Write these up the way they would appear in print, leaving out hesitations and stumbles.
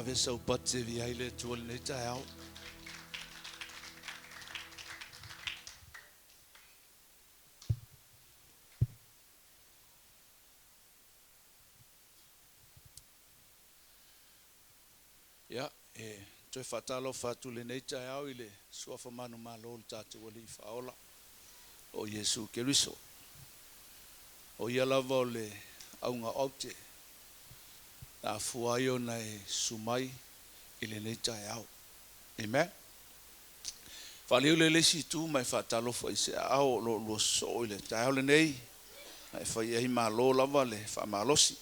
Ave sau pati e viia ai le Atua i lenei taeao. Ia, e toe faatalofa atu i lenei taeao i le Suafa manumalo o le tatou Alii Faaola, o Iesu Keriso. O ia lava o le auga o aute, na afua ai ona e susu mai i lenei taeao. Amen. Faaliu lea i le isi itu ma e faatalofa i se aao o lo o lua sosoo i le taeao lenei, ma e fai i ai malo lava le faamalosi.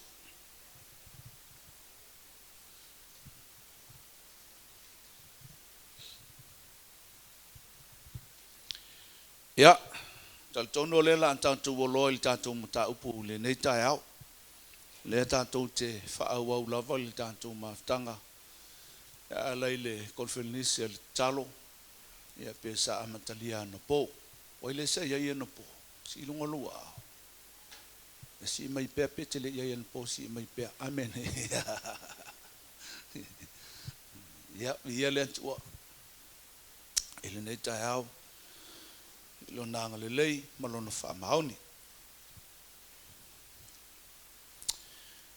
Ia, talitonu o lea o le a tatou oloa i le tatou mataupu i lenei taeao. O lea tatou te faaauau lava le tatou mafutaga e ala i le koneferenisi a le tatalo, ia pe sa amatalia anapo. O ai lea sa i ai anapo? Sii i luga lou aao. Ia sii mai pea pe te le i ai anapo, sii mai pea. Amene. Ia, viia le Atua i lenei taeao i Lona agalelei ma Lona faamaoni.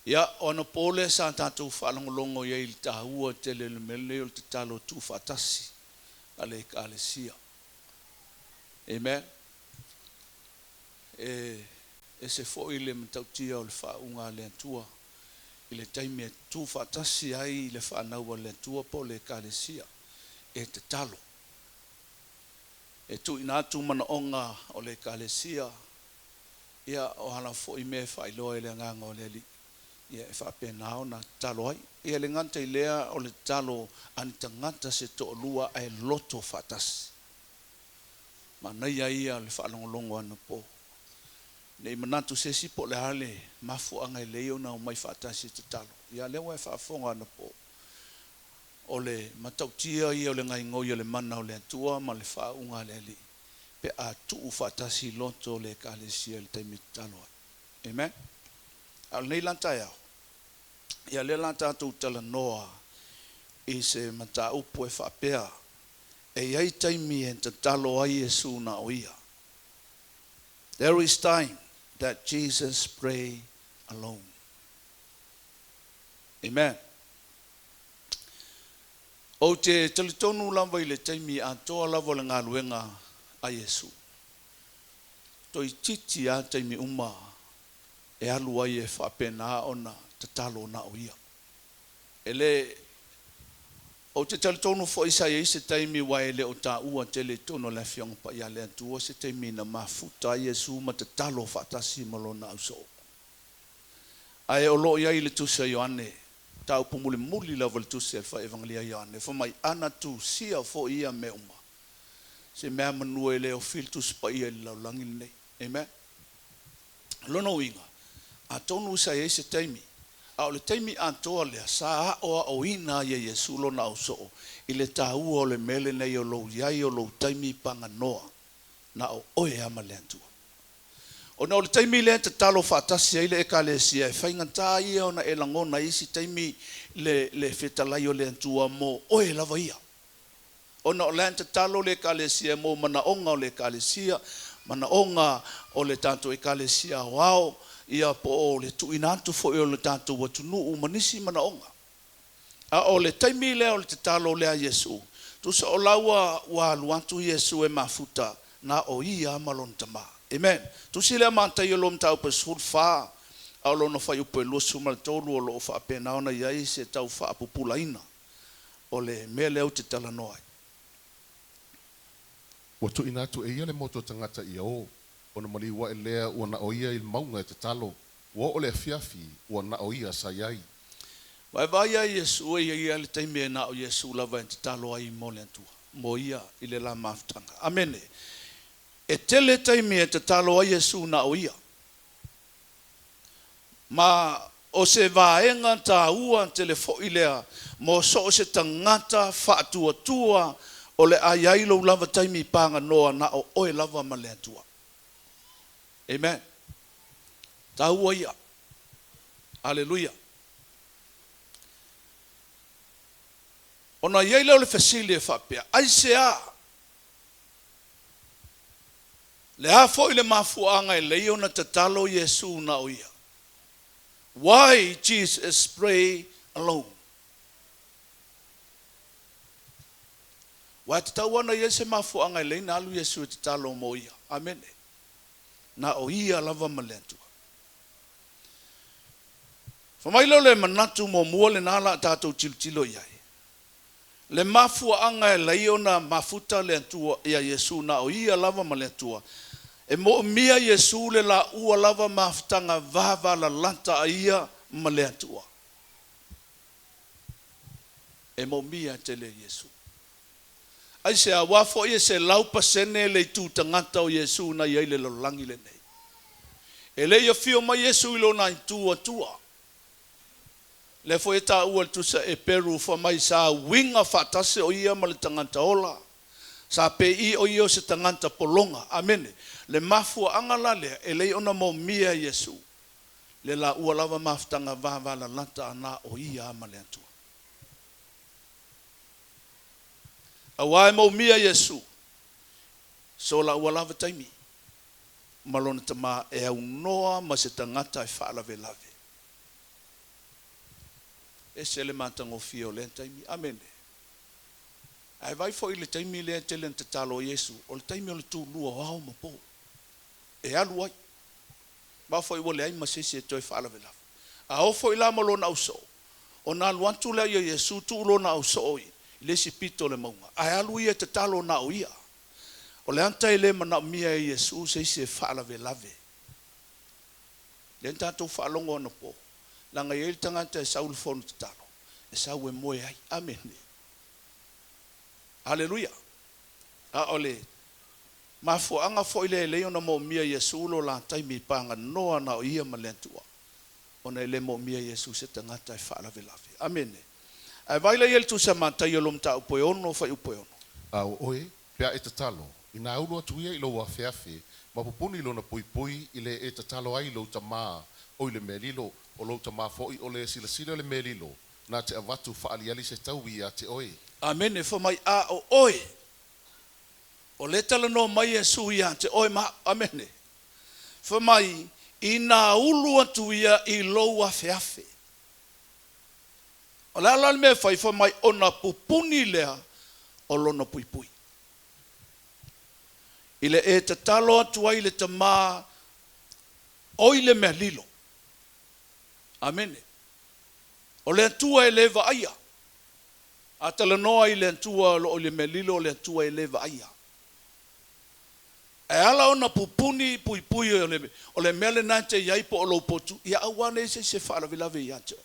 Ia, o anapo lea sa tatou faalogologo i ai i le taua tele o le mea lenei o le tatalo tuufaatasi a le Ekalesia. Amen. E ese foi le matautia o le faauuga a le Atua i le taimi e tuufaatasi ai le fanau a le Atua po o le Ekalesia e tatalo. E tuuina atu manaoga o le Ekalesia, ia o ala foi mea e faailoa i le agaga o le Alii, ia e faapena ona tatalo ai. Ia e le gata i lea o le tatalo a ni tagata se toalua ae loto faatasi. Manaia ia o le faalogologo anapo. Ne i manatu se isi po o le a le mafuaaga e lelei ona omai faatasi e tatalo. Ia o lea ua e faafofoga anapo. O le matautia ia o le gaigoi o le mana o le Atua ma le faauuga a le Alii pe a tuu faatasi loto o le Ekalesia i le taimi e tatalo ai. Amen. A o lenei la taeao, ia lea la tatou talanoa i se mataupu e faapea, e i ai taimi e tatalo ai Iesu na o ia. There is time that Jesus pray alone. Amen. Ou te talitonu lava i le taimi atoa lava o le galuega a Iesu. Toeitiiti lava taimi uma e alu ai e faapena ona tatalo na o ia. E le Ou te talitonu foi sa i ai se taimi aua e le o taua tele i totonu o le Afioga Paia a le Atua se taimi na mafuta ai Iesu ma tatalo faatasi ma Lona ausoo. Ae o lo o i ai i le Tusi a Ioane, mataupu mulimuli lava o le Tusi a le Faevagelia a Ioane, fai mai, Ana tusia foi ia mea uma, se mea manu e le ofi le Tusi Paia i le lalolagi lenei. Amen. O lona uiga, atonu sa i ai se taimi, a o le taimi atoa lea sa aoaoina ai e Iesu lona ausoo i le taua o le mea lenei o lou i ai o lou taimi paganoa na o oe lava ma le Atua. Ona o le taimi lea e tatalo faatasi ai le Ekalesia, e faigata ia ona e lagona i isi taimi le, le fetalai o le Atua mo oe lava ia. Ona o la e tatalo le Ekalesia mo manaoga o le Ekalesia, manaoga o le tatou Ekalesia aoao, ia po o le tuuina atu foi o le tatou atunuu ma nisi manaoga. A o le taimi lea o le tatalo lea a Iesu, tusa o la ua, ua alu atu Iesu e mafuta, na o ia ma lona Tama. Amen. Tusi lea Mataio lua mataupu e 14, a o lona fuaiupu e 23 o lo o faapena ona i ai se tau faapupulaina o le mea lea ou te talanoa ai. Ua tuuina atu e ia le motu o tagata ia o, ona maliu ae lea ua na o ia i le mauga e tatalo, ua oo le afiafi, ua na o ia sa i ai. Vaevae ia Iesu e i ai lava le taimi e na o Iesu lava e tatalo ai mo le Atua, mo ia i le la mafutaga. Amene. E tele taimi e tatalo ai Iesu na o ia. Ma o se vaega taua tele foi lea mo so o se tagata faatuatua o le a i ai lou lava taimi paganoa na o oe lava ma le Atua. Amen. Taua ia. Aleluia. Ona i ai lea o le fesili e faapea, Aisea? Le a foi le mafuaaga e lei ona tatalo Iesu na o ia? Why Jesus pray alone? Aua e tatau ona i ai se mafuaaga e lei na alu Iesu e tatalo mo ia. Amene. Na o ia lava ma le Atua. Fai mai lea o le manatu muamua lena la a tatou tilotilo i ai. Le mafuaaga e lai ona mafuta le Atua ia Iesu na o ia lava ma le Atua. E moomia Iesu le laua lava mafutaga vavalalata a ia ma le Atua. E moomia tele Iesu. Aisea? Aua foi e 100% le itu tagata o Iesu na i ai i le lalolagi lenei. E le i afio mai Iesu i lona itu Atua. Lea foi e taua i le tusa Eperu fai mai sa uiga faatasi o ia ma le tagata ola. Sa pei o ia o se tagata pologa. Amene. Le mafuaaga la lea e lei ona moomia e Iesu le laua lava mafutaga vavalalata ana o ia ma le Atua. Aua e moomia Iesu so laua lava taimi ma lona Tama e aunoa ma se tagata e faalavelave. Ese le matagofie o lea taimi. Amene. Ae vaai foi i le taimi lea e tele ona tatalo ai Iesu, o le taimi o le tulua o ao ma po, e alu ai. Aua foi ua leai ma se isi e toe faalavelave. A o foi la ma lona ausoo, ona alu atu lea o Iesu tuu lona ausoo i le isi pito o le mauga, ae alu ia e tatalo na o ia. O le ata e le manaomia e Iesu se isi e faalavelave. Lea na tatou faalogo anapo, leaga e i ai le tagata e sau i le fono tatalo, e sau e moe ai. Amene. Aleluia. A o le mafuaaga foi lea e lei ona moomia Iesu lo la taimi paganoa na o ia ma le Atua, ona e le moomia Iesu se tagata e faalavelave. Amene. Ae vaai laia i le tusi a Mataio lo mataupu e 6 fuaiupu e 6. A o oe, pe a e tatalo, ina ulu atu ia i lou afeafe, ma pupuni lona puipui i le e tatalo ai i lou Tamā o i le mea lilo, o lou Tamā foi o le silasila i le mea lilo, na te avatu faaaliali se taui ia te oe. Amene. Fai mai, a o oe, o lea e talanoa mai Iesu ia te oe ma au. Amene. Fai mai, ina ulu atu ia i lou afeafe. O le a la le mea e fai? Fai mai, ona pupuni lea o lona puipui. I le e tatalo atu ai i le Tamā o i le mea lilo. Amene. O le Atua e le vaaia. A talanoa i le Atua o lo o i le mea lilo, o le Atua e le vaaia. E ala ona pupuni puipui o le mea lena e te i ai po o lou potu, ia aua ne i se isi e faalavelave ia te oe.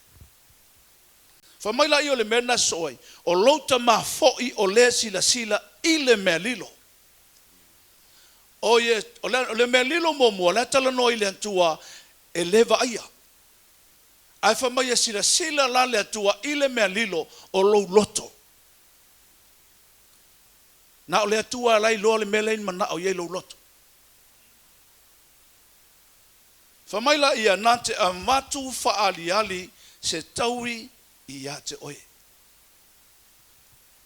Fai mai laia o le mea lena e sosoo ai, o lou Tamā foi o lea e silasila i le mea lilo. O ie, o le mea lilo muamua, o la e talanoa i le Atua e le vaaia. Ae fai mai e silasila la le Atua i le mea lilo o lou loto. Na o le Atua la e iloa le mea lea e manao i ai lou loto. Fai mai laia, na te avatu faaaliali se taui ia te oe.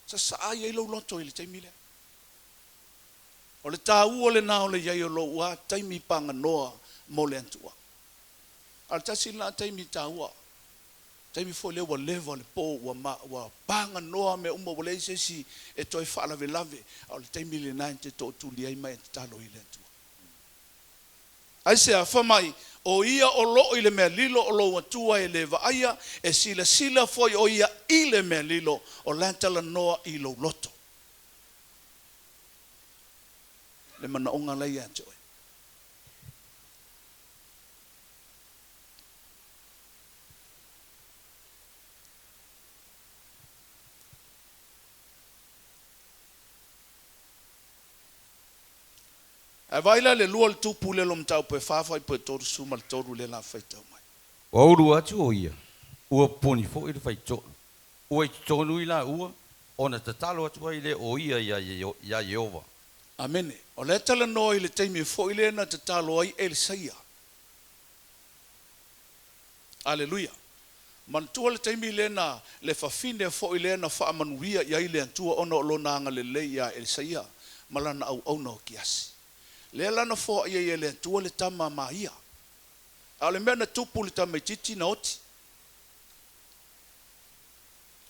Sasaa ai lou loto i le taimi lea. O le taua lena o le i ai o lou a taimi paganoa mo le Atua. A o le tasi lena taimi taua, taimi foi lea ua leva le po, ua ma, ua paganoa mea uma, ua leai se isi e toe faalavelave, a o le taimi lena e te tootuli ai ma e tatalo i le Atua. Aisea? Fai mai, o ia o loo i le mea lilo o lou Atua e le vaaia, e silasila foi o ia i le mea lilo, o la e talanoa i lou loto. Le manaoga la ia te oe. Ae vaai la le lua o le tupu lea lo mataupu e fa fuaiupu e 33 lea la faitau mai. Ua ulu atu o ia, ua pupuni foi le faitoʻa, ua i totonu i laua, ona tatalo atu ai lea o ia iā Ieova. Amene. O lea e talanoa i le taimi foi lea na tatalo ai Elisaia. Aleluia. Manatua le taimi lea na le fafine foi lea na faamanuia i ai le Atua ona o lona agalelei ia Elisaia ma lana auauna o Kiasi. Lea la na foai ai e le Atua le tama ma ia. A o le mea na tupu i le tamaitiiti na oti.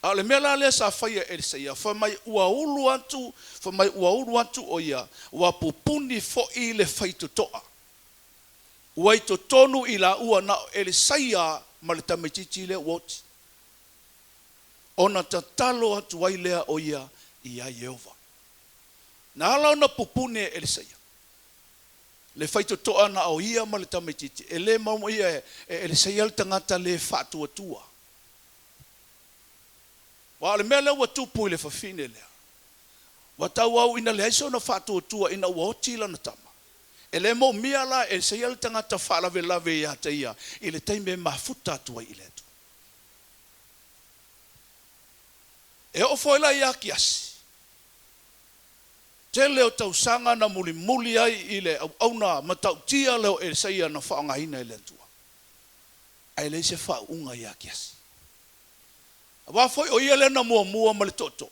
A o le mea la lea sa faia e Elisaia, fai mai ua ulu atu, fai mai ua ulu atu o ia, ua pupuni foi le faitotoa. Ua i totonu i laua na o Elisaia ma le tamaitiiti lea ua oti. Ona tatalo atu ai lea o ia ia Ieova. Na ala ona pupuni e Elisaia le faitotoa na o ia ma le tamaitiiti, e le maumauia e Elisaia le tagata le faatuatua. Aua o le mea lea ua tupu i le fafine lea, ua tauau ina leai sona faatuatua ina ua oti lana tama. E le moomia la e Elisaia le tagata faalavelave ia te ia i le taimi e mafuta atu ai i le Atua. E oo foi la ia Kiasi, tele o tausaga na mulimuli ai i le auauna matautia lea o Elisaia na faaaogaina e le Atua, ae leai se faauuga ia Kiasi. Aua foi o ia lea na muamua ma le tootoo,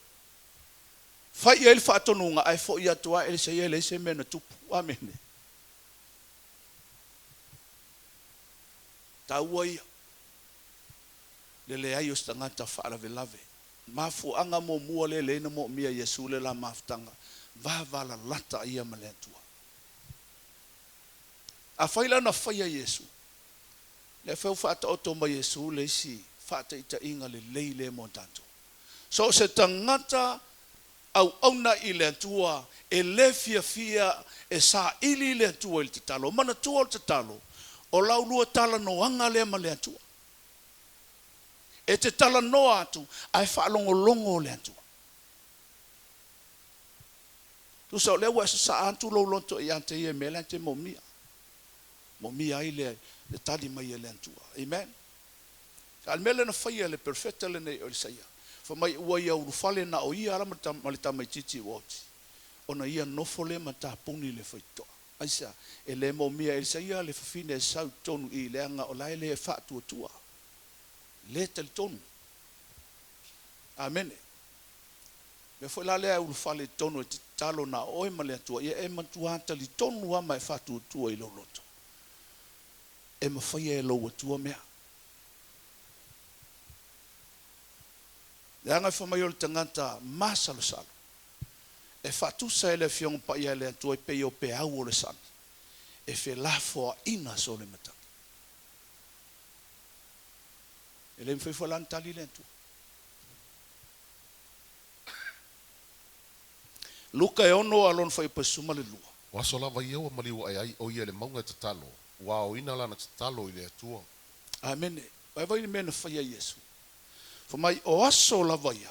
fai i ai le faatonuga, ae foi atu lava Elisaia e leai se mea na tupu. Amene. Taua ia le leai o se tagata faalavelave. Mafuaaga muamua lea e leai na moomia e Iesu le la mafutaga, vavalalata ia ma le Atua. Afai la na faia Iesu, lea foi ua faataoto mai Iesu le isi faataitaiga lelei lea mo tatou. So o se tagata auauna i le Atua e le fiafia e saili le Atua i le tatalo. Manatua o le tatalo, o laulua talanoaga lea ma le Atua. E te talanoa atu ae faalogologo le Atua. Tusa o lea ua e sasaa atu lou loto ia te ia i mea la e te moomia. Moomia ai le tali mai e le Atua. Amen. A o le mea lea na faia e le perofeta lenei o Elisaia, fai mai ua ia ulufale na o ia ala ma le tamaitiiti ua oti, ona ia nofo lea ma tapuni le faitotoa. Aisea? E le moomia e Elisaia le fafine e sau i totonu i i leaga o la e le faatuatua, le talitonu. Amene. Mea foi la lea e ulufale i totonu e te tatalo na o oe ma le Atua, ia e matua talitonu lava ma e faatuatua i lou loto, e mafaia e lou Atua mea. Leaga e fai mai o le tagata masalosalo, e faatusa e le Afioga Paia e le Atua e pei o peau o le sami, e felafoaina sole matagi. E le mafai foi la ona tali le Atua. Luka e 6 a lona fuaiupu e 12. O aso lava ia ua maliu ae ai o ia i le mauga e tatalo, ua aoina lana tatalo i le Atua. Amene. Vaai le mea na faia e Iesu. Fai mai, o aso lava ia,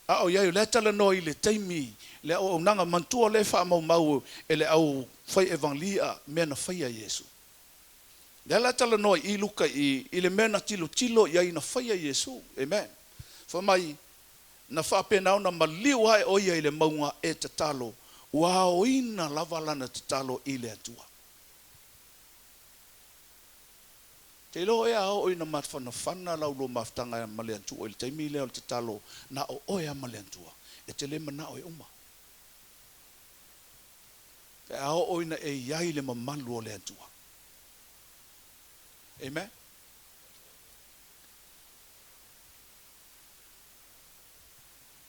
a o i ai, o lea e talanoa i le taimi, le auaunaga manatua lea e faamaumau e le au fai Evangelia mea na faia e Iesu. Lea la e talanoa i i Luka i i le mea na tilotilo i ai na faia e Iesu. Amen. Fai mai, na faapena ona maliu ae o ia i le mauga e tatalo, ua aoina lava lana tatalo i le Atua. Te iloa ea a oo ina mafanafana la ulua mafutaga ma le Atua i le taimi lea o le tatalo na o oe a ma le Atua, e te le manao e uma. Pe a oo ina e i ai le mamalu o le Atua. Amen.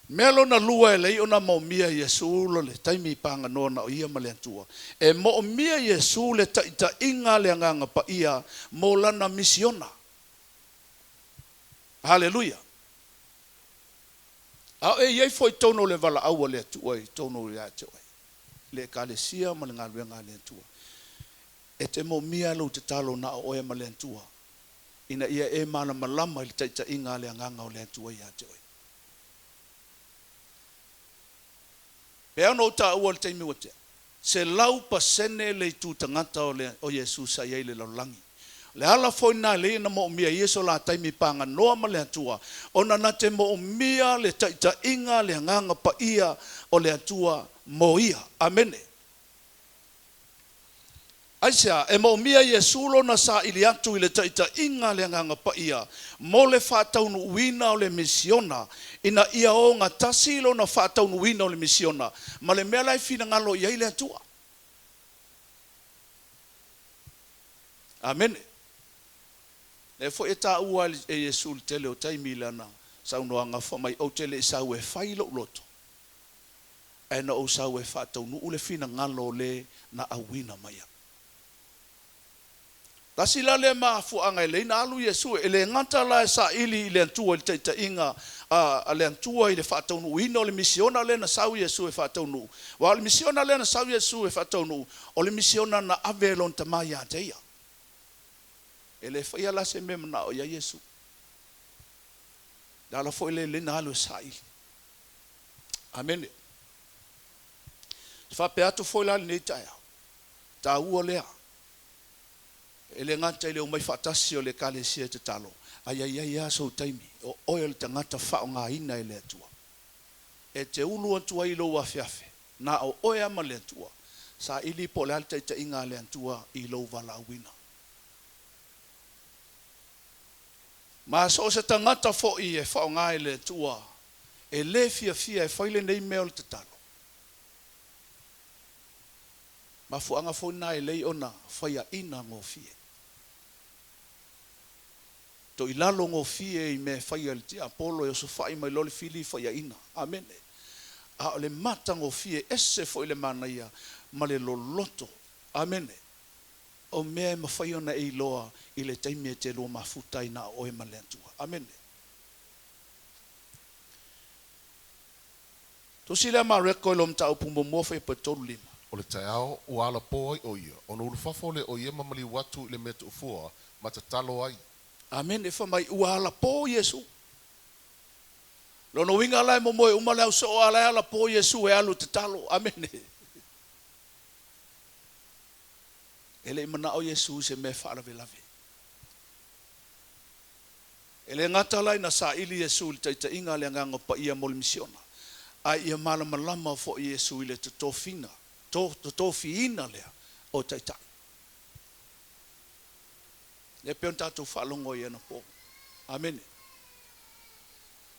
Mea lona lua e leai ona moomia Iesu lo le taimi i paganoa na o ia ma le Atua. E moomia Iesu le taitaiga a le Agaga Paia mo lana misiona. Haleluia! A o e i ai foi totonu o le valaau a le Atua i totonu ia te oe, le Ekalesia ma le galuega a le Atua. E te moomia lou tatalo na o oe ma le Atua, ina ia e malamalama i le taitaiga a le Agaga o le Atua ia te oe. Pei ona ou taua i le taimi ua tea, 100% le itu tagata o le o Iesu sa i ai i le lalolagi. O le ala foi lena e lelei ona moomia e ia so la taimi paganoa ma le Atua, ona na te moomia le taitaiga le Agaga Paia o le Atua mo ia. Amene. Aisea? E moomia Iesu lona saili atu i le taitaiga a le Agaga Paia mo le faataunuuina o le misiona, ina ia ogatasi lona faataunuuina o le misiona ma le mea la e finagalo i ai le Atua. Amene. Lea foi e taua e Iesu i le tele o taimi i lana saunoaga fai mai, Ou te le i sau e fai lou loto, ae na ou sau e faataunuu le finagalo o le na auina mai au. Tasi la lea mafuaaga e lei na alu Iesu, e le gata la e saili i le Atua i le taitaiga a le Atua i le faataunuuina o le misiona lea na sau Iesu e faataunuu. Aua o le misiona lea na sau Iesu e faataunuu, o le misiona na ave e lona Tama ia te ia. E le faia la se mea e manao i ai Iesu. Le ala foi lea e lei na alu e saili. Amene. E faapea atu foi la lenei taeao, taua lea. E le gata i le omai faatasi o le Ekalesia e tatalo, a ia i ai lava sou taimi, o oe o le tagata faaaogaina e le Atua. E te ulu atu ai i lou afeafe, na o oe lava ma le Atua, saili po o le a le taitaiga a le Atua i lou valaauina. Ma so o se tagata foi e faaaoga e le Atua, e le fiafia e fai lenei mea o le tatalo. Mafuaaga foi na e lei ona faiaina gofie. Toilalo gofie i mea e faia e le tiapolo e osofai mai loa le fili faiaina. Amene. A o le matagofie ese foi le manaia ma le loloto. Amene. O mea e mafai ona e iloa i le taimi e te lua mafuta ai na o oe ma le Atua. Amene. Tusi lea Mareko i lo mataupu muamua fuaiupu 35. O le taeao ua alapō ai o ia, ona ulufafo lea o ia ma maliu atu i le mea tuufua ma tatalo ai. Amene. Fai mai ua alapō Iesu. Lona uiga la e momoe uma le au soo a la e alapō Iesu e alu tatalo. Amene. E le i manao Iesu i se mea e faalavelave. E le gata la ina saili Iesu i le taitaiga a le Agaga Paia mo le misiona, a ia malamalama foi Iesu i le totofiga, totofiina lea o taitai. Lea e pei ona tatou faalogo ai anapo. Amene.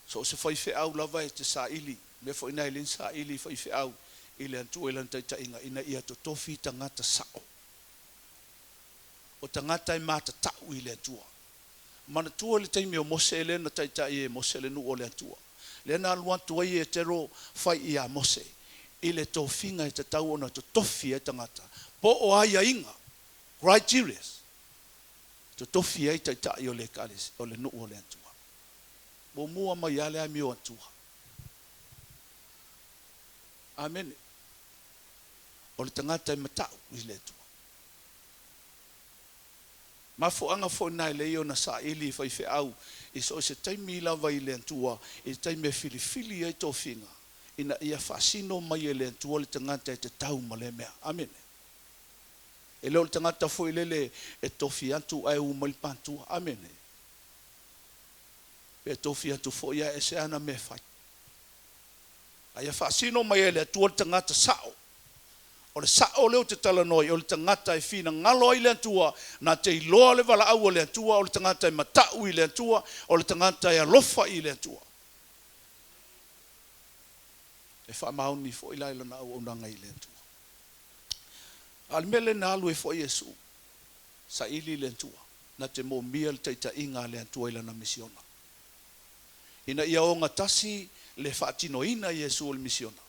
So o se faifeau lava e te saili, mea foi na e le saili i faifeau i le Atua i lana taitaiga, ina ia totofi tagata sao. O tagata e matatau i le Atua. Manatua le taimi o Mose lea na taitai e Mose le nuu o le Atua. Lea na alu atu ai Ietero fai ia Mose i le tofiga e tatau ona totofi ai tagata. Po o aiaiga, criterias, totofi ai taitai o le ekalesia, o le nuu o le Atua. Muamua mai lava le amio Atua. Amene. O le tagata e matau i le Atua. Mafuaaga foi na e lei ona saili i faifeau i so o se taimi lava i le Atua, i le taimi e filifili ai tofiga, ina ia faasino mai e le Atua le tagata e tatau ma lea mea. Amene. E le o le tagata foi lele e tofi atu ae u mai le patua. Amene. Pe tofi atu foi ae ese ana mea e fai. A ia faasino mai e le Atua le tagata sao. O le sao lea ou te talanoa ai, o le tagata e finagalo ai le Atua, na te iloa le valaau a le Atua, o le tagata e matau i le Atua, o le tagata e alofa i le Atua. E faamaoni foi la i lana auaunaga i le Atua. A o le mea lea na alu ai foi Iesu, saili le Atua, na te moomia le taitaiga a le Atua i lana misiona. Ina ia ogatasi le faatinoina e Iesu o le misiona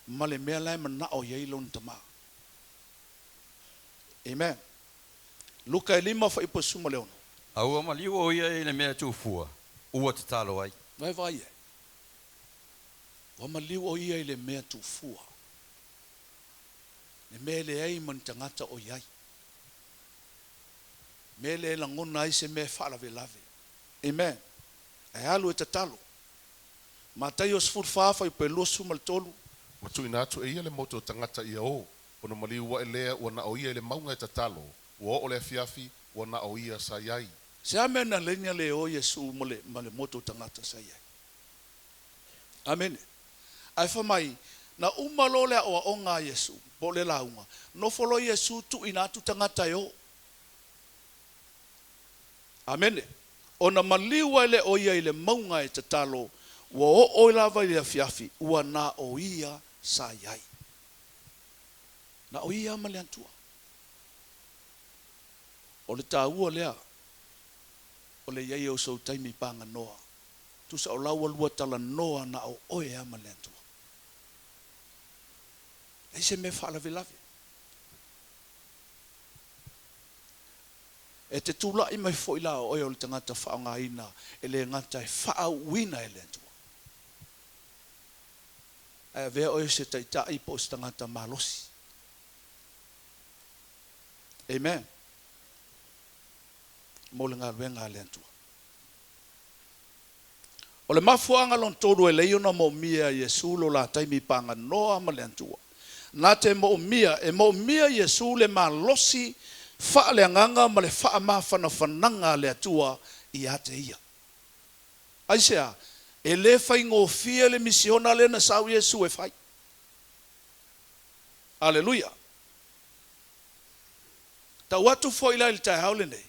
ma le mea la e manao i ai lona Tama. Amen. Luka e 5 fuaiupu 16. A ua maliu o ia i le mea tuufua, ua tatalo ai. Vaai e. Ua maliu o ia i le mea tuufua. Le mea e leai ma ni tagata o i ai. Mea lea e lagona ai se mea e faalavelave. Amen. Ae alu e tatalo. Mataio 14 fuaiupu 23. Ua tuuina atu e ia le motu o tagata ia o, ona maliu ae lea ua na o ia i le mauga e tatalo, ua oo le afiafi, ua na o ia sa i ai. Se a mea na lei le o Iesu ma le motu o tagata sa i ai. Amene. Ae fai mai, Na uma loa le aoaoga a Iesu, po o le lauga, nofo loa Iesu tuuina atu tagata e o. Amene. Ona maliu ai lea o ia i le mauga e tatalo, ua oo lava i le afiafi, ua na o ia sa i ai. Na o ia ma le Atua. O le taua lea o le i ai o sou taimi paganoa, tusa o la ua lua talanoa na o oe lava ma le Atua. Leai se mea e faalavelave. E te tulai mai foi la o oe o le tagata faaaogaina e le gata e faaauuina e le Atua, ae avea oe o se taitai po o se tagata malosi. Amen. Mo le galuega a le Atua. O le mafuaaga lona tolu e leai ona moomia e Iesu lo la taimi paganoa ma le Atua. Na te moomia, e moomia Iesu le malosi faaleagaga ma le faamafanafanaga a le Atua ia te ia. Aisea? E le faigofie le misiona lea na sau Iesu e fai. Aleluia! Tau atu foi la i le taeao lenei,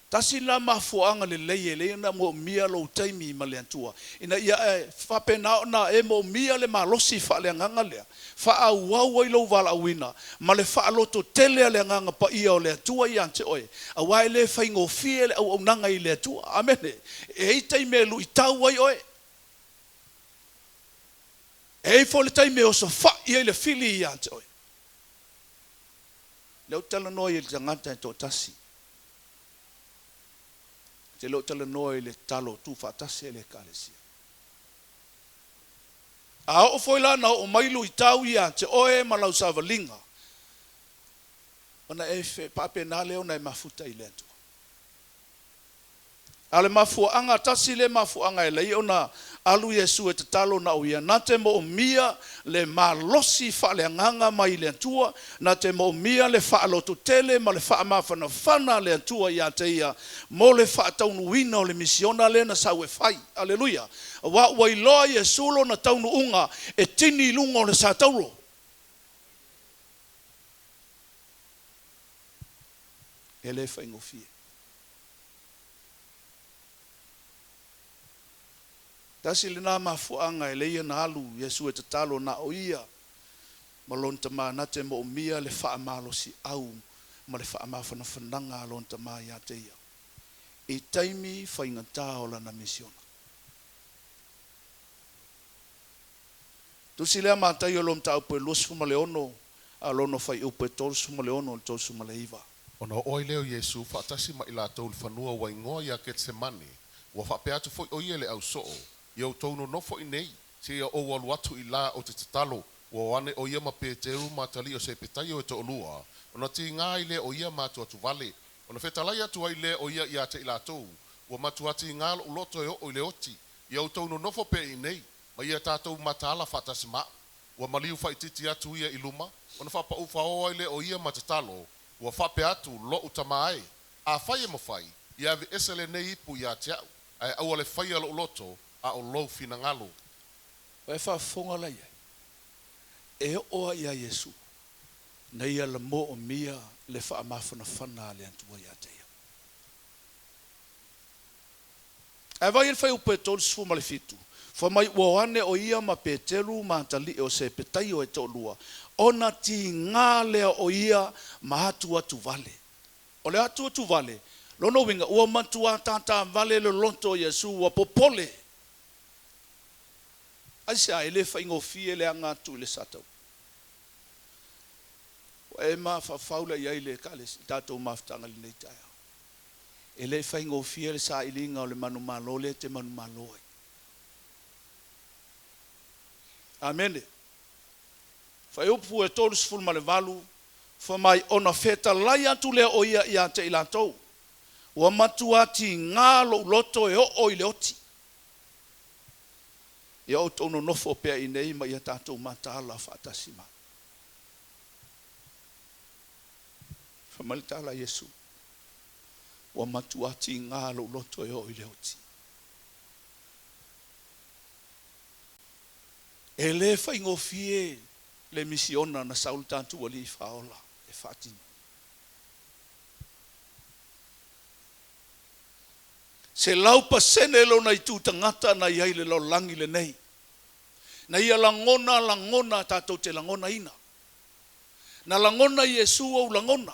tasi lena mafuaaga lelei e lelei ona moomia lou taimi ma le Atua, ina ia e faapena ona e moomia le malosi faaleagaga lea, faaauau ai lou valaauina ma le faalototele a le Agaga Paia o le Atua ia te oe, aua e le faigofie le auaunaga i le Atua. Amene. E i ai taimi e luitau ai oe. E i ai foi le taimi e osofai ai le fili ia te oe. Lea ou te talanoa i le tagata e toatasi. Ou te le o talanoa i le tatalo tuufaatasi a le Ekalesia. A oo foi la na oo mai luitau ia te oe ma lau savaliga, ona e faapena lea ona e mafuta i le Atua. A o le mafuaaga, tasi lea mafuaaga e alai ona alu Iesu e tatalo na o ia, na te moomia le malosi faaleagaga mai le Atua, na te moomia le faalototele ma le faamafanafana a le Atua ia te ia mo le faataunuuina o le misiona lea na sau e fai. Aleluia! Aua ua iloa Iesu lona taunuuga e tini i luga o le satauro. E le faigofie. Tasi lena mafuaaga e leai ona alu Iesu e tatalo na o ia ma lona Tama na te moomia le faamalosiau ma le faamafanafanaga a lona Tama ia te ia i taimi faigata o lana misiona. Tusi lea Mataio lona mataupu e 26 a o lona fuaiupu e 36 i le 39. Ona oo ai lea o Iesu faatasi ma i latou i le fanua ua igoa ia Ketsemane, ua faapea atu foi o ia i le ausoo, Ia outou nonofo i inei, seia ou alu atu i la ou te tatalo. Ua o ane o ia ma Peteru ma atalii o Sepetaio e toalua, ona tiga ai lea o ia ma atuatuvale. Ona fetalai atu ai lea o ia ia te i latou, Ua matua tiga lou loto e oo i le oti. Ia outou nonofo pea i inei, ma ia tatou mataala faatasi ma au. Ua maliu faaitiiti atu ia i luma, ona faapau faoa ai lea o ia ma tatalo, ua faapea atu, Lou Tama e, afai e mafai, ia aveese lenei ipu ia te au, ae aua le faia lou loto, a o lou finagalo. Ua e faafofoga la i ai? E oo lava ia Iesu, na ia la moomia le faamafanafana a le Atua ia te ia. Ae vaai i le fuaiupu e 37, fai mai ua o ane o ia ma Peteru ma atalii o Sepetaio e toalua, ona tiga lea o ia ma atuatuvale. O le atuatuvale, lona uiga ua matua tātāvale le loto o Iesu, ua popole. Aisea? E le faigofie le aga atu i le satauro. Ua e mafaufau la i ai le tatou mafutaga i lenei taeao. E le faigofie le sailiga o le manumalo lea e te manumalo ai. Amene. Fuaiupu e 38, fai mai ona fetalai atu lea o ia ia te i latou, Ua matua tiga lou loto e oo i le oti. Ia outou nonofo pea i inei ma ia tatou mataala faatasi ma. Fai mai le tala a Iesu, Ua matua tiga lou loto e oo i le oti. E lē faigofie le misiona na sau le tatou Alii Faaola e faatino. 100% lona itu tagata na i ai i le lalolagi lenei. Na ia lagona lagona tatou te lagonaina. Na lagona Iesu ou lagona.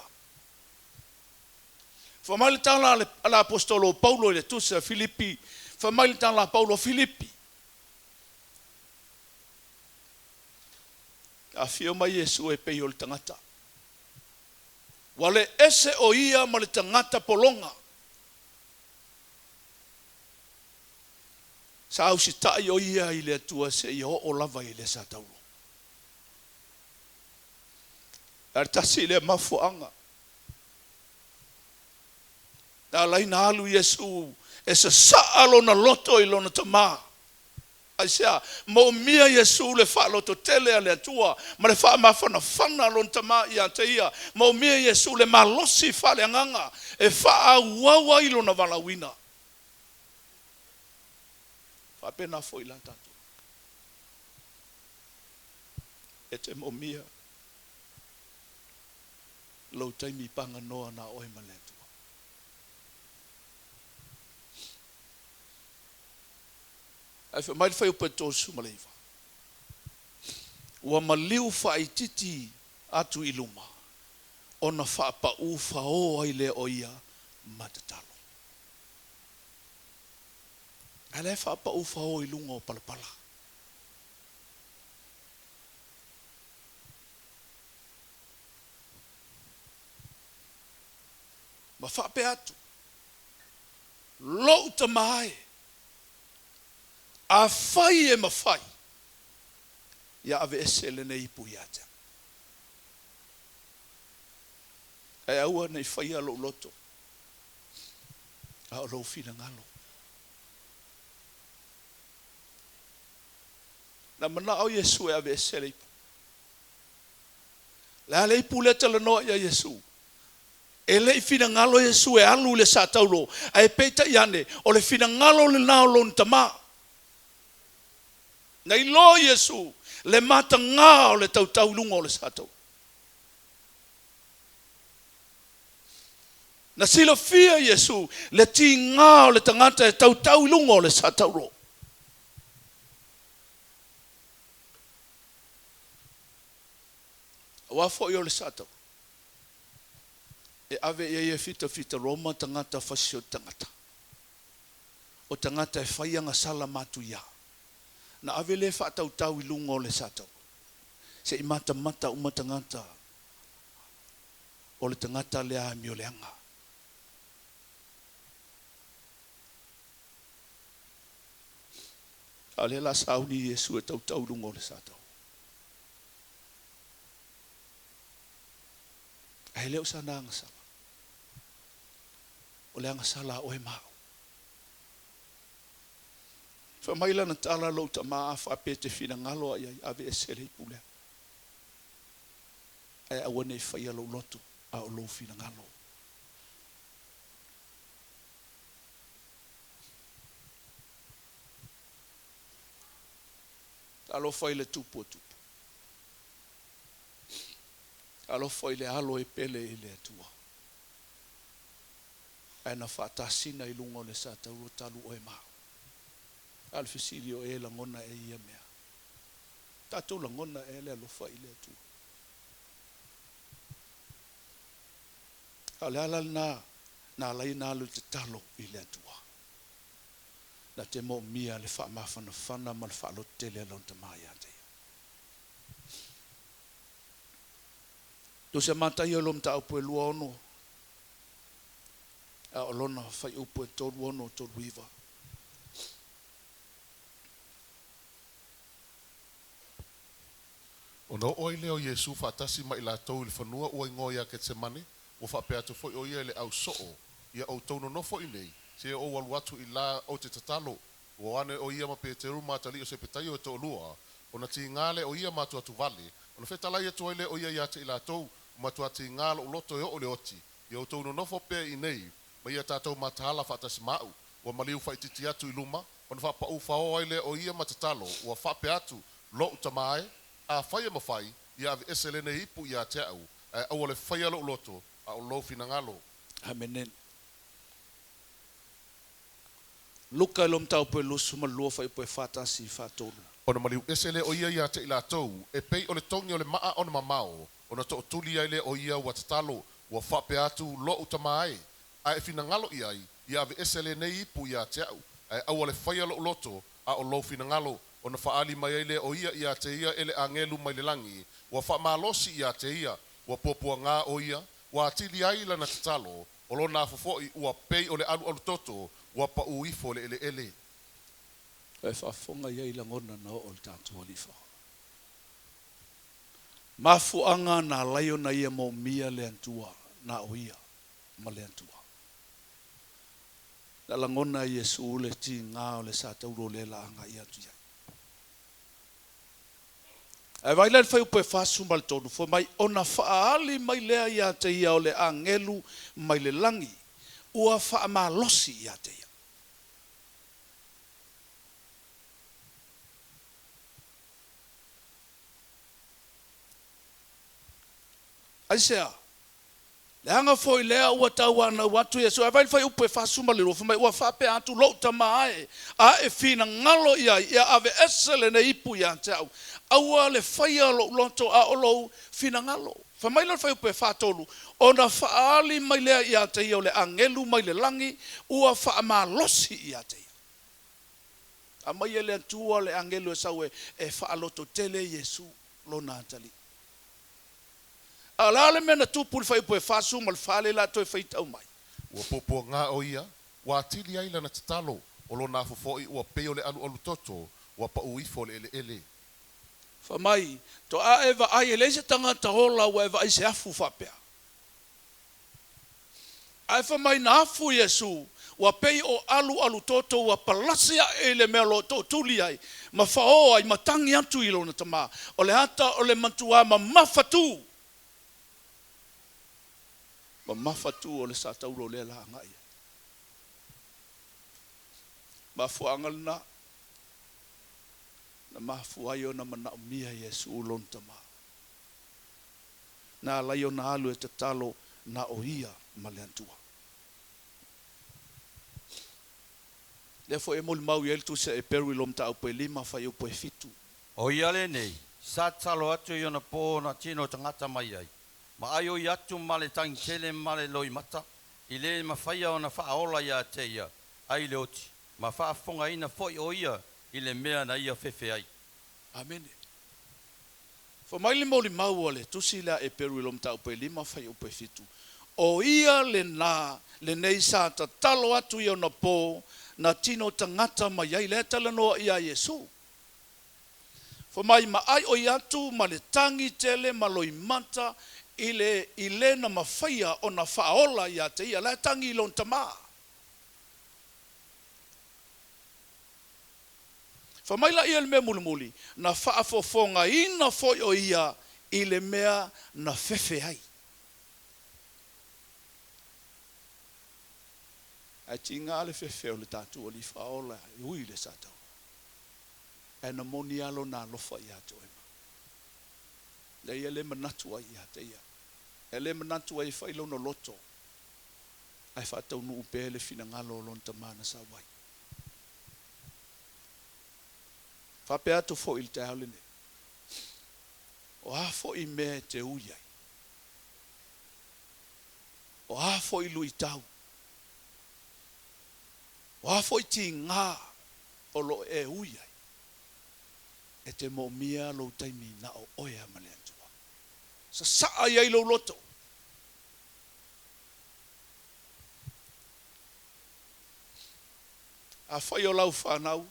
Fai mai le tala a le Aposetolo o Paulo i le tusi a Filipi, fai mai le tala a Paulo, Filipi, Afio mai Iesu e pei o le tagata. Ua le ese o ia ma le tagata pologa. Sa usitai o ia i le Atua seia oo lava i le satauro. A le tasi lea mafuaaga na ala ai na alu Iesu e sasaa lona loto i lona Tama. Aisea? Moomia Iesu le faalototele a le Atua ma le faamafanafana a lona Tama ia te ia. Moomia Iesu le malosi faaleagaga e faaauau ai lona valaauina. Faapena foi la tatou. E te moomia lou taimi paganoa na oe ma le Atua. Ae fai mai le fuaiupu e 39, Ua maliu faaitiiti atu i luma, ona faapau fao ai lea o ia ma tatalo. Ae la e faapau fao i luga o palapala. Ma faapea atu, Lou tama e, afai e mafai, ia aveese lenei ipu ia te au. Ae aua ne i faia lou loto, a o lou finagalo. Na manao Iesu e aveese le ipu. Le a le ipu lea talanoa ia Iesu? E le i finagalo Iesu e alu i le sataulo, ae peitai ane, o le finagalo lena o lona Tama. Na iloa Iesu le matagā o le tautau i luga o le sataulo. Na silafia Iesu le tigā o le tagata e tautau i luga o le sataulo. Aua foi o le sataulo, e ave i ai e fitafita Roma tagata fasioti tagata, o tagata e fai agasala matuia. Na ave lea faatautau i luga o le sataulo, se i matamata uma tagata o le tagata lea amioleaga. A o lea la sauni Iesu e tautau i luga o le sataulo. Ae le o sana agasala. O le agasala a oe ma au. Fai mai lana tala, Lou tama, a faapea e te finagalo a i ai, aveese le ipu lea. Ae aua ne i faia lou loto, a o lou finagalo. Talofa i le tupu o tupu. Talofa i le alo e pele i le Atua. Ae na faatasina i luga o le satauro talu oe ma au. A o le fesili o e lagona e ia mea? Tatou lagona ea le alofa i le Atua? A o le ala lena na ala ai na alu i le tatalo i le Atua. Na te moomia le faamafanafana ma le faalototele a Lona Tama ia te ia. Tusi a Mataio i lona mataupu e 26, a o lona fuaiupu e 36, 39. Ona oo ai lea o Iesu faatasi ma i latou i le fanua ua igoa ia Ketsemane, ua faapea atu foi o ia i le au soo, Ia outou nonofo i inei, seia ou alu atu i la ou te tatalo. Ua o ane o ia ma Peteru ma atalii o Sepetaio e toalua, ona tiga lea o ia ma atuatu vale, ona fetalai atu ai lea o ia ia te i latou, Ua matua tiga lou loto e oo i le oti, ia outou nonofo pea i inei, ma ia tatou mataala faatasi ma au. Ua maliu faaitiiti atu i luma, ona faapau faoa ai lea o ia ma tatalo, ua faapea atu, Lo'u Tamā e, afai e mafai, ia aveese lenei ipu ia te a'u, ae aua le faia lo'u loto, a o lou finagalo. Amene. Luka i lo mataupu e 22 fuaiupu e 41 43. Ona maliu ese lea o ia ia te i latou, e pei o le togi o le maa ona mamao, ona tootuli ai lea o ia ua tatalo, ua faapea atu, Lo'u Tamā e, a e finagalo i ai, ia aveese lenei ipu ia te a'u, ae aua le faia lo'u loto, a o lou finagalo. Ona faaali mai ai lea o ia ia te ia e le agelu mai le lagi, ua faamalosi ia te ia, ua puapuagā o ia, ua atili ai lana tatalo, o lona afu fo'i ua pei o le alualu toto ua paū ifo i le eleele. E faafofoga i ai lagona na oo i le tatou Alii Faaola. Mafuaaga na alai ona ia moomia le Atua na o ia ma le Atua. Na lagona e Iesu le tiga o le sa tauro o lea la agai atu i ai. Ae vaai la i le fuaiupu e 43, fai mai, Ona faaali mai lea ia te ia o le agelu mai le lagi, ua faamalosi ia te ia. Aisea? Leaga foi lea ua tauanau atu Iesu. Ae vaai le fuaiupu e 42, fai mai, Ua faapea atu lou Tama e, a e finagalo i ai, ia aveese lenei ipu ia te au. Aua le faia lou loto a o lou finagalo. Fai mai la le fuaiupu e 43, Ona faaali mai lea ia te ia o le agelu mai le lagi, ua faamalosi ia te ia. Aumai e le Atua le agelu e sau e faalototele Iesu lona atalii. A o le a le mea na tupu i le fuaiupu e 44 lea o le a toe faitau mai? Ua puapuagā o ia, ua atili ai lana tatalo, o lona afu fo'i ua pei o le alualu toto, ua paū ifo i le eleele. Fai mai, Toa e vaai, e leai se tagata ola ua e vaai i se afu faapea. Ae fai mai na afu Iesu, ua pei o alualu toto ua palasi ae i le mea o lo o tootuli ai, ma faoa ai ma tagi atu i lona Tama. O le ata o le matuā mamafa tu. Mamafa tu o le sa tauro lea la agai ai. Mafuaaga lena na mafua ai ona manaomia Iesu lona Tama. Na alai ona alu e tatalo na o ia ma le Atua. Lea foi e molimau i ai le Tusi a Eperu i lo mataupu e lima fuaiupu e fitu. O ia lenei, sa tatalo atu i ona po na tino tagata mai ai, ma aioi atu ma le tagi tele ma le loimata, i le mafaia ona faaola ia te ia ai le oti, ma faafofogaina foi o ia i le mea na ia fefe ai. Amene. Fai mai le molimau a le Tusi lea a Eperu i lo mataupu e lima fuaiupu e fitu, O ia lena lenei sa tatalo atu i ona po na tino tagata mai ai, lea e talanoa ia Iesu. Fai mai ma aioi atu ma le tagi tele ma loimata i le i le na mafaia ona faaola ia te ia, la e tagi i lona Tama. Fai mai laia i le mea mulimuli, na faafofogaina foi o ia i le mea na fefe ai. Ae tiga le fefe o le tatou Alii Faaola e ui i le sa taua, ae na moni lava Lona alofa ia te oe ma au. Lea ia le manatu ai ia te ia. E le manatu ai e fai lona loto, ae faataunuu pea le finagalo o lona Tama na sau ai. Faapea atu foi i le taeao lenei, o a foi mea e te ui ai, o a foi luitau, o a foi tiga o lo o e ui ai, e te moomia lou taimi na o oe a ma le Atua. Sasaa i ai lou loto. Afai o lau fanau,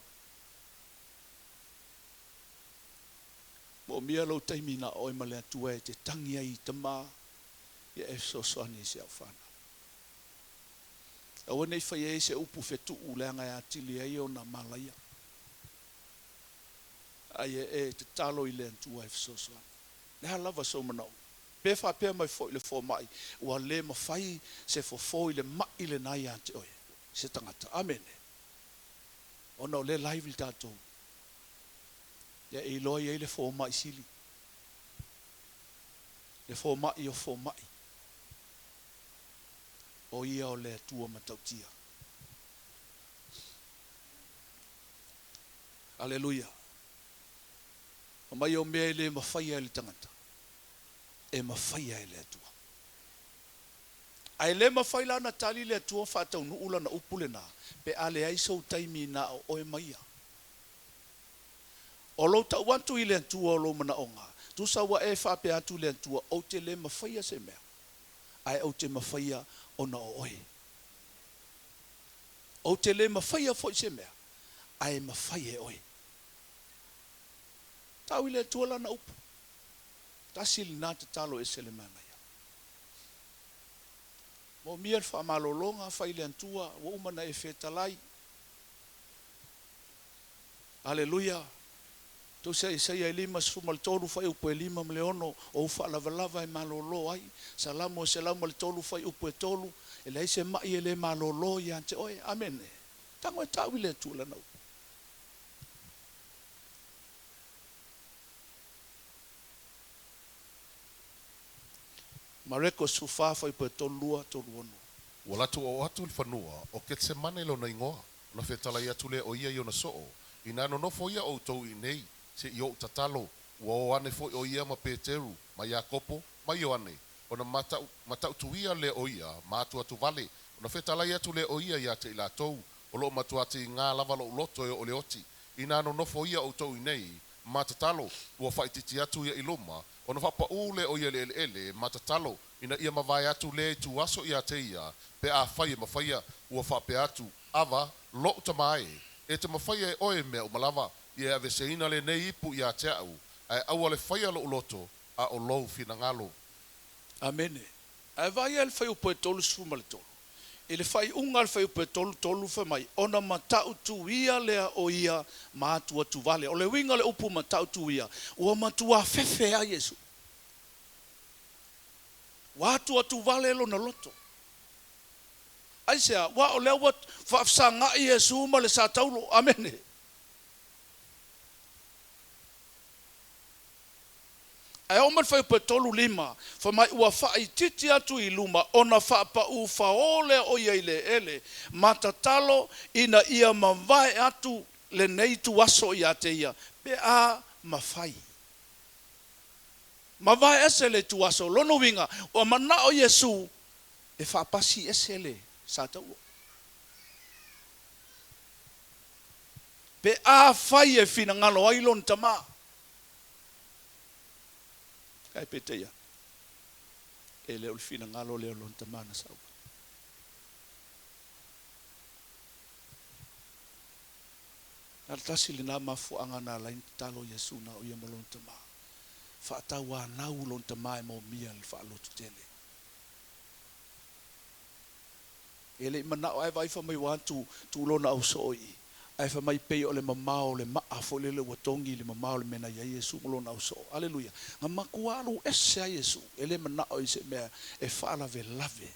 moomia lou taimi na o oe ma le Atua e te tagi ai i Tama, ia e fesoasoani i si au fanau. Aua ne i faia ai se upu fetuu leaga e atili ai ona malaia. A ia e tatalo i le Atua e fesoasoani. Le a lava sou manaoga? Pe faapea mai foi le fomai, ua le mafai se fofo i le ma'i lena ia te oe, se tagata. Amene. Ona o lea live le tatou. Ia e iloa i ai le fomai sili, le fomai o fomai, o ia o le Atua matautia. Aleluia. Aumai o mea e le mafaia e le tagata, e mafaia e le Atua. Ae le mafai la ona tali le Atua faataunuu lana upu lena, pe a leai sou taimi na o oe ma Ia. O lou tau atu i le Atua o lou manaoga, tusa ua e faapea atu i le Atua, Ou te le mafaia se mea, ae ou te mafaia ona o oe. Ou te le mafaia foi se mea, ae mafai e oe. Tau i le Atua lana upu. Tasi lena tatalo e ese le manaia. Moomia le faamalologa, fai i le Atua, ua uma ona e fetalai. Aleluia! Tusi Isaia e 53 fuaiupu e 5 ma le 6, o ou faalavalava e malolo ai. Salamo e 103 fuaiupu e 3, e leai se ma'i e le malolo ia te oe. Amene. Tago e tau i le Atua lana upu. Mareko 14 fuaiupu e 32, 36. Ua latou oo atu i le fanua o Ketsemane lona igoa, ona fetalai atu lea o ia i ona soo, Inā nonofo ia outou i inei, seia ou tatalo, ua o ane foi o ia ma Peteru, ma Iakopo, ma Ioane, ona matautuia lea o ia ma atuatuvale, ona fetalai atu lea o ia ia te i latou, O loo matuā tigā lava loʻu loto e oo i le oti. Inā nonofo ia outou i inei, ma tatalo, ua faaitiiti atu ia i luma, ona faapaū lea o ia i le eleele, ma tatalo, ina ia mavae atu lea ituaso ia te ia, pe afai e mafaia, ua faapea atu, Ava, loʻu Tamā e, e te mafaia e oe mea uma lava, ia e aveeseina lenei ipu ia te aʻu, ae aua le faia loʻu loto, a o lou finagalo. Amene. Ae vaai le fuaiupu e 33. I le faaiuga o le fuaiupu e 33 fai mai, ona matautuia lea o ia ma atuatuvale. O le uiga o le upu matautuia, ua matua fefe ai Iesu. Ua atuatuvale lona loto. Aisea? Aua o lea ua faafesagai Iesu ma le Sataulo. Amene. Ae oo mai le fuaiupu e 35, fai mai ua faaitiiti atu i luma ona faapaū faō lea o ia i le eleele ma tatalo ina ia mavae atu lenei ituaso ia te ia, pe a mafai. Mavae ese le ituaso. O lona uiga, ua manao Iesu e faapasi ese le Sataulo. Pe afai e finagalo ai lona Tama. Ae peitai ane, e le o le finagalo lea o lona Tama na sau ai. Na o le tasi lena mafuaaga na ala ai ona tatalo Iesu na o ia ma lona Tama. Faatauanau lona Tama e moomia le faalototele. E le i manao ae vaai fai mai ua atu tuu lona ausoo i i. Ae fai mai pei o le mamao o le maa foi lele ua togi i le mamao o le mea na i ai Iesu ma lona ausoo. Aleluia! Na matua alu ese lava Iesu, e le manao i se mea e faalavelave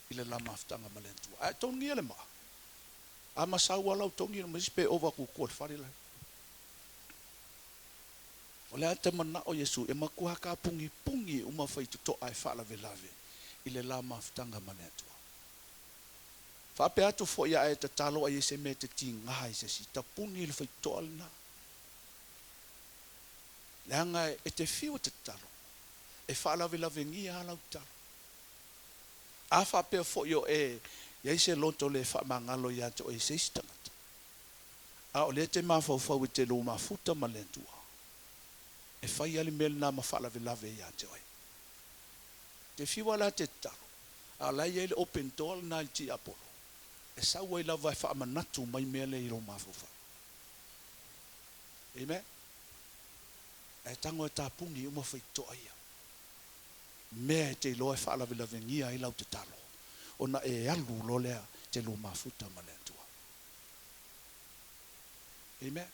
i le la mafutaga ma le Atua. Ae togia le maa, a masau lava lau togi ma isi pe ova atu i tua i le fale la. O le a te manao Iesu e matua kapugipugi uma faitotoa e faalavelave i le la mafutaga ma le Atua. Faapea atu foi a e tatalo ai e se mea e te tiga i se isi, tapuni i le faitotoa lena. Leaga e te fiu e te tatalo, e faalavelavegia a lau tatalo. A faapea foi o e i ai se loto le faamagalo ia te oe i se isi tagata, a o lea e te mafaufau e te lou mafuta ma le Atua, e fai lava le mea lena ma faalavelave ia te oe. Te fiu lava la te tatalo, a o la e i ai le open door lena i le tiapolo, e sau ai lava e faamanatu mai mea lea i lou mafaufau. Amen? Ae tago e tapuni uma faitotoa ia. Mea e te iloa e faalavelavegia ai lau tatalo, ona e alu loa lea te lua mafuta ma le Atua. Amen.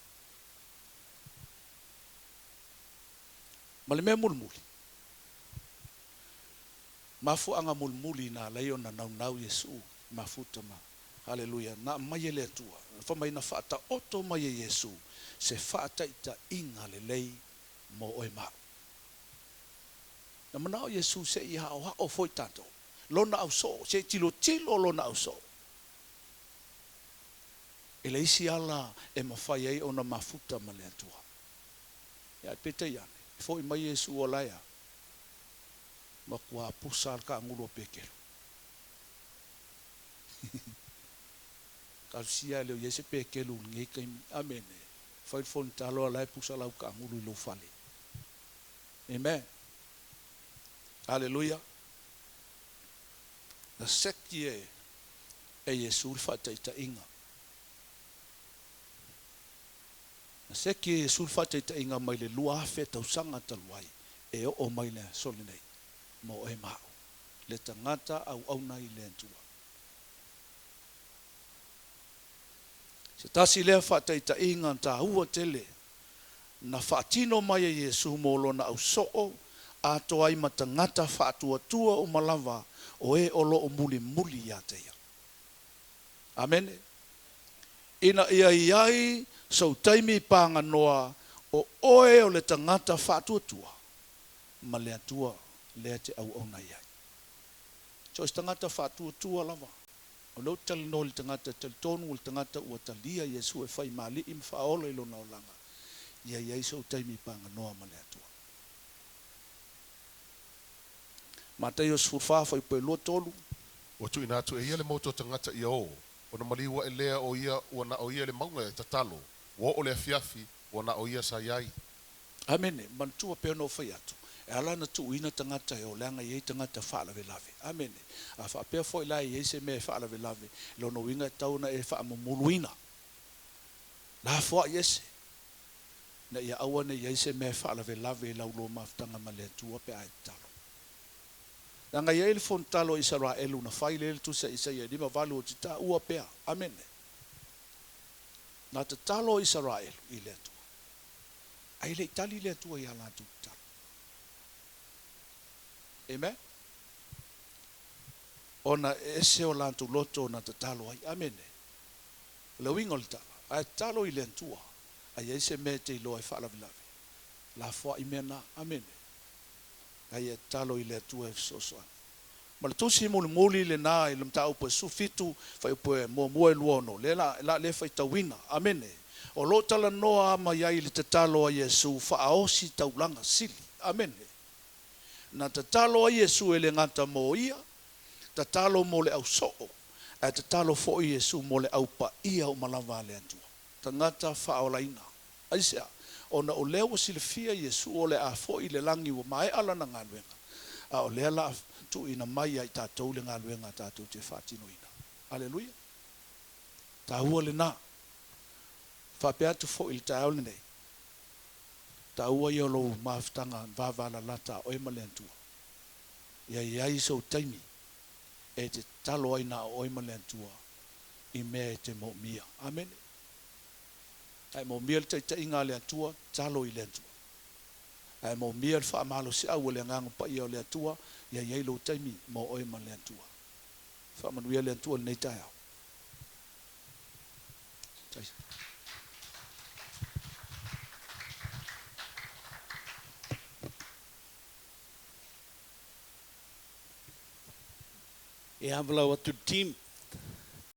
Ma le mea mulimuli, mafuaaga mulimuli na ala ai ona naunau Iesu i mafuta ma. Aleluia. Na aumai e le Atua. Fai mai na faataoto mai e Iesu se faataitaiga lelei mo oe ma au. Na manao Iesu se i aoao foi tatou, Lona ausoo, se i tilotilo Lona ausoo i le isi ala e mafai ai ona mafuta ma le Atua. Ae peitai ane, e foi mai Iesu o la e a? Matua pusa le kaagulu a Petelo. Talosia e le o i ai se Petelo i lenei taimi. Amene. Fai le fonitalo a la e pusa lau kaagulu i lou fale. Amen. Aleluia. Na seki e Iesu le faataitaiga. Na seki e Iesu le faataitaiga mai le 2000 tausaga talu ai e oo mai le aso lenei mo oe ma au, le tagata auauna i le Atua. Se tasi lea faataitaiga taua tele na faatino mai e Iesu mo lona ausoo atoa ai ma tagata faatuatua uma lava o e o lo o mulimuli ia te ia. Amene. Ina ia i ai sou taimi paganoa o oe o le tagata faatuatua ma le Atua lea e te auauna i ai. So o se tagata faatuatua lava. O lea ou te talanoa i le tagata e talitonu o le tagata ua talia Iesu e fai ma Alii ma Faaola i lona olaga, ia i ai sou taimi paganoa ma le Atua. Mataio 14 fuaiupu e 23. Ua tuuina atu e ia le motu o tagata ia o, ona maliu ae lea o ia ua na o ia i le mauga e tatalo, ua oo le afiafi, ua na o ia sa i ai. Amene. Manatua pea ona ou fai atu, e ala ona tuuina tagata e o, leaga e i ai tagata faalavelave. Amene. A faapea foi la e i ai se mea e faalavelave, lona uiga e tatau ona e faamumuluina. Lafoai ese, ina ia aua ne i ai se mea e faalavelave i lau lua mafutaga ma le Atua pe a e tatalo. Leaga e i ai le fonotalo a Isaraelu na fai lea i le tusi a Isaia 58 ou te taua pea. Amene. Na tatalo Isaraelu i le Atua, ae le i tali le Atua i a latou tatalo. Amen. Ona e ese o latou loto na tatalo ai. Amene. O le uiga o le tala, a e tatalo i le Atua, a i ai se mea e te iloa e faalavelave, lafoai mea na. Amene. A ia tatalo i le Atua e fesoasoani. Ma le tusi mulimuli lena i le mataupu e 17, fuaiupu e muamua e 26, lea la, la le faitauina. Amene. O lo o talanoa mai ai i le tatalo a Iesu faaosi taulaga sili. Amene. Na tatalo ai Iesu e le gata mo ia, tatalo mo le ausoo, ae tatalo foi Iesu mo le au paia uma lava a le Atua. Tagata faaolaina. Aisea? Ona o lea ua silafia Iesu o le a foi i le lagi ua maea lana galuega, a o lea la a tuuina mai ia i tatou le galuega tatou te faatinoina. Aleluia! Taua lena. Faapea atu foi i le taeao lenei, taua ia o lou mafutaga vavalalata a oe ma le Atua. Ia i ai sou taimi e te tatalo ai na o oe ma le Atua i mea e te moomia. Amene. A e moomia le taitaiga a le Atua, tatalo i le Atua. A e moomia le faamalosiau o le Agaga Paia o le Atua, ia i ai lou taimi mo oe ma le Atua. Faamanuia le Atua i lenei taeao. E havalau atu le team.